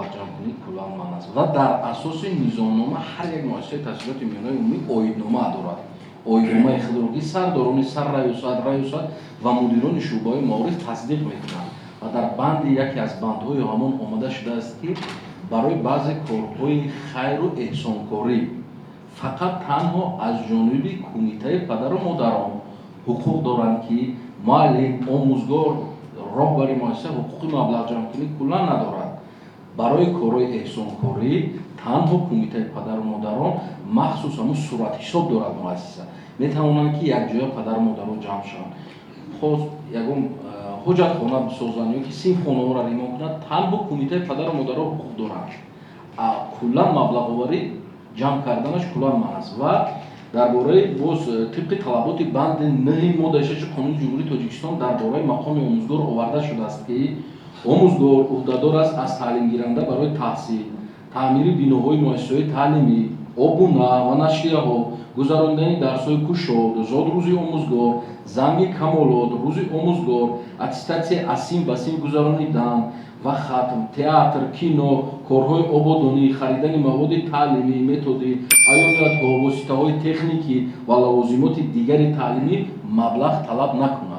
Маблағҷамъкунӣ куллан манъ аст ва дар асоси низомнома ҳар як муассисаи таҳсилоти миёнаи умумӣ оиднома дорад. Оидномаи худро, ки сардорони сарраёсат, раёсат ва мудирони шӯъбаҳои маориф тасдиқ мекунанд, ва дар банди яке аз бандҳои ҳамон омада шудааст, ки барои баъзе корҳои хайру эҳсонкорӣ фақат танҳо аз ҷониби кумитаи падару модарон ҳуқуқ доранд, ки муаллим, омӯзгор, роҳбари муассиса ҳуқуқи маблағҷамъкунӣ куллан надорад. Барои корҳои эҳсонкорӣ танҳо кумитаи падару модарон, махсус ҳамун суратҳисоб дорад муассиса, метавонанд, ки якҷоя падару модарон ҷамъ шаванд, хост ягон ҳуҷҷатхона бисозанд ё ки синфхонаҳоро ремонт кунанд. Танҳо кумитаи падару модарон ҳуқуқ доранд. Куллан маблағоварӣ ҷамъ карданаш куллан манъ аст. Ва дар бораи боз тибқи талаботи банди 9-и моддаи 6 Қонуни Ҷумҳурии Тоҷикистон дар бораи мақоми омӯзгор оварда шудааст, ки омӯзгор ӯҳдадор аст аз таълимгиранда барои таҳсил, таъмири биноҳои муассисаҳои таълимӣ, обуна ва нашрияҳо, гузарондани дарсҳои кушод, зодрӯзи омӯзгор, занги камолот, Рӯзи омӯзгор, аттестатсияи аз синф ба синф гузаронидан ва хатм, театр, кино, корҳои ободонӣ, харидани маводи таълимӣ, методӣ, аёниятҳо, воситаҳои техникӣ ва лавозимоти дигари таълимӣ маблағ талаб накунад.